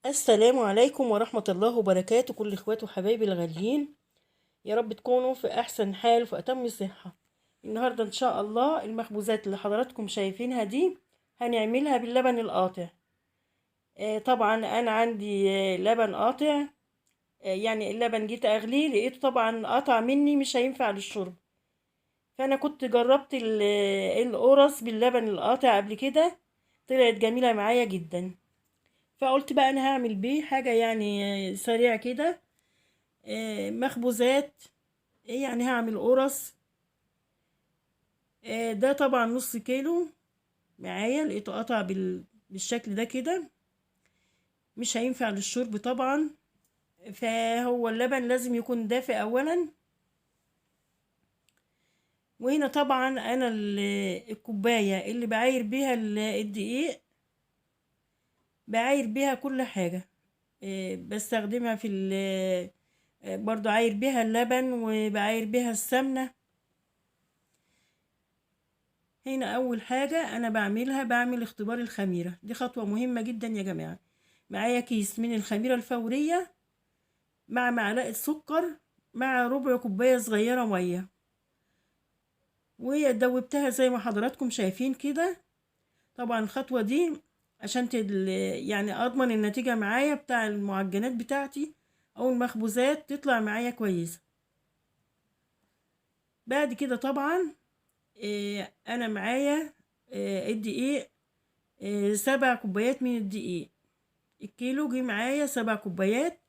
السلام عليكم ورحمة الله وبركاته. كل اخواتي وحبايبي الغاليين، يا رب تكونوا في احسن حال وفي اتم صحة. النهاردة ان شاء الله المخبوزات اللي حضراتكم شايفينها دي هنعملها باللبن القاطع. طبعا انا عندي لبن قاطع، يعني اللبن جيت اغليه لقيته طبعا قطع مني، مش هينفع للشرب. فانا كنت جربت القرص باللبن القاطع قبل كده، طلعت جميلة معايا جدا. فقلت بقى انا هعمل بيه حاجة يعني سريعة كده، مخبوزات، يعني هعمل قرص. ده طبعا نص كيلو معايا، لقيته قطع بالشكل ده كده، مش هينفع للشرب طبعا. فهو اللبن لازم يكون دافئ اولا. وهنا طبعا انا الكوباية اللي بعاير بيها الدقيق، بعاير بيها كل حاجة، بستخدمها في برضو عاير بيها اللبن وبعاير بيها السمنة. هنا اول حاجة انا بعملها، بعمل اختبار الخميرة، دي خطوة مهمة جدا يا جماعة. معايا كيس من الخميرة الفورية مع معلقة سكر مع ربع كوباية صغيرة مية، ودوبتها زي ما حضراتكم شايفين كده. طبعا الخطوة دي عشان يعني اضمن النتيجة معايا بتاع المعجنات بتاعتي او المخبوزات تطلع معايا كويسة. بعد كده طبعا انا معايا الدقيق، 7 كوبايات من الدقيق. الكيلو جه معايا 7 كوبايات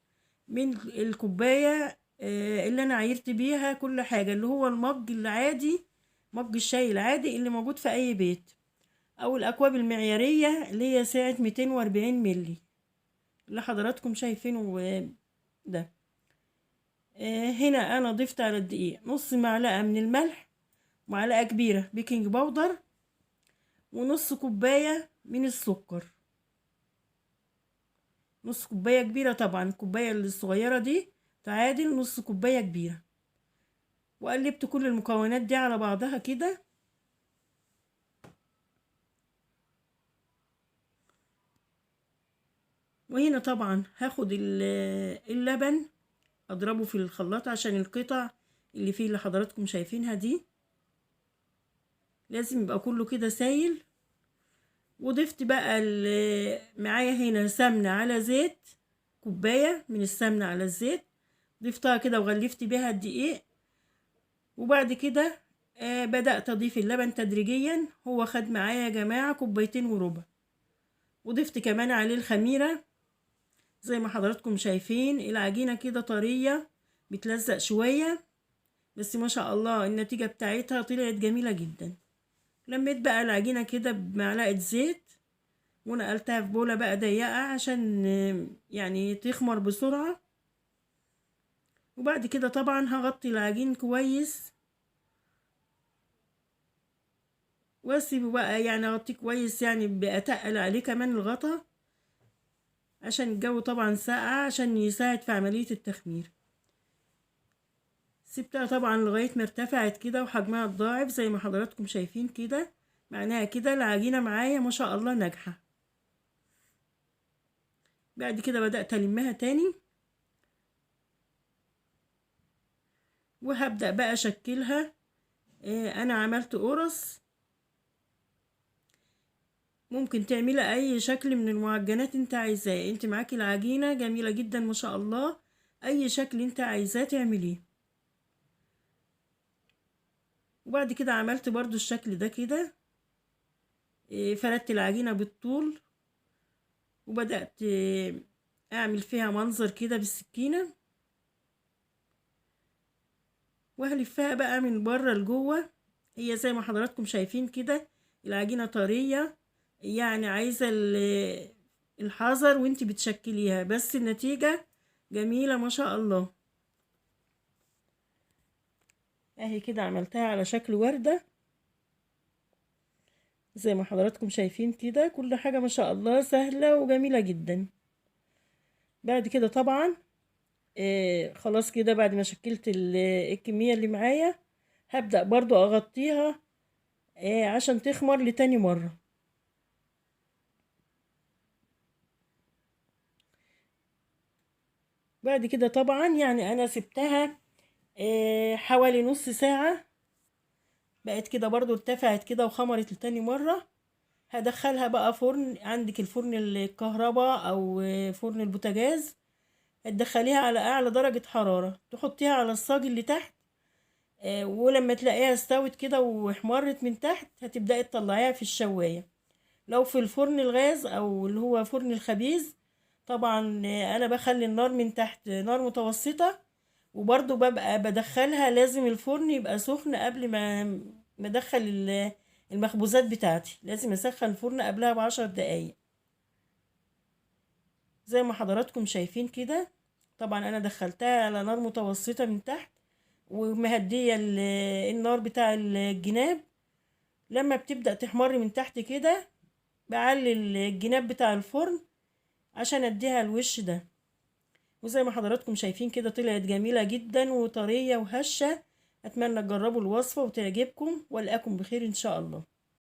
من الكوباية اللي انا عايرت بيها كل حاجة، اللي هو المج العادي، مج الشاي العادي اللي موجود في اي بيت، او الاكواب المعيارية اللي هي سعة 240 ملي اللي حضراتكم شايفينه ده. هنا انا ضفت على الدقيق نص معلقة من الملح، معلقة كبيرة baking powder، ونص كوباية من السكر، نص كوباية كبيرة طبعا، الكوباية الصغيرة دي تعادل نص كوباية كبيرة. وقلبت كل المكونات دي على بعضها كده. وهنا طبعا هاخد اللبن اضربه في الخلاط عشان القطع اللي فيه اللي حضراتكم شايفينها دي لازم يبقى كله كده سايل. وضفت بقى معايا هنا سمنة على زيت، كوباية من السمنة على الزيت ضفتها كده وغلفت بيها الدقيق. وبعد كده بدأت اضيف اللبن تدريجيا، هو خد معايا يا جماعة 2.25 كوباية. وضفت كمان عليه الخميرة زي ما حضراتكم شايفين، العجينة كده طرية بتلزق شوية، بس ما شاء الله النتيجة بتاعتها طلعت جميلة جدا. لميت بقى العجينة كده بمعلقة زيت ونقلتها في بولة بقى ضيقة عشان يعني تخمر بسرعة. وبعد كده طبعا هغطي العجين كويس واسيبه بقى، يعني اغطيه كويس، يعني بأتقل عليه كمان الغطا عشان الجو طبعا ساقع، عشان يساعد في عملية التخمير. سبتها طبعا لغاية ما ارتفعت كده وحجمها اتضاعف زي ما حضراتكم شايفين كده، معناها كده العجينة معايا ما شاء الله ناجحة. بعد كده بدأت ألمها تاني، وهبدأ بقى أشكلها. أنا عملت قرص، ممكن تعملي أي شكل من المعجنات انت عايزاه، انت معاكي العجينة جميلة جدا ما شاء الله، أي شكل انت عايزاه تعمليه. وبعد كده عملت برضو الشكل ده كده، فردت العجينة بالطول وبدأت أعمل فيها منظر كده بالسكينة، وهلفها بقى من بره لجوه. هي زي ما حضراتكم شايفين كده العجينة طرية، يعني عايزة الحذر وانت بتشكليها، بس النتيجة جميلة ما شاء الله. اهي كده عملتها على شكل وردة زي ما حضراتكم شايفين كده، كل حاجة ما شاء الله سهلة وجميلة جدا. بعد كده طبعا خلاص كده بعد ما شكلت الكمية اللي معايا هبدأ برضو اغطيها عشان تخمر لتاني مرة. بعد كده طبعا يعني انا سبتها حوالي نص ساعة، بقت كده برضو ارتفعت كده وخمرت لتاني مرة. هدخلها بقى فرن، عندك الفرن الكهرباء او فرن البوتاجاز، هتدخليها على اعلى درجة حرارة، تحطيها على الصاج اللي تحت، ولما تلاقيها استوت كده واحمرت من تحت هتبدأي تطلعيها في الشواية. لو في الفرن الغاز او اللي هو فرن الخبيز، طبعا انا بخلي النار من تحت نار متوسطة، وبرضو ببقى بدخلها لازم الفرن يبقى سخن قبل ما ادخل المخبوزات بتاعتي، لازم اسخن الفرن قبلها ب10 دقايق زي ما حضراتكم شايفين كده. طبعا انا دخلتها على نار متوسطة من تحت ومهدية النار بتاع الجناب. لما بتبدأ تحمر من تحت كده بعلي الجناب بتاع الفرن عشان اديها الوش ده. وزي ما حضراتكم شايفين كده طلعت جميلة جدا وطرية وهشة. اتمنى تجربوا الوصفة وتعجبكم، والقاكم بخير ان شاء الله.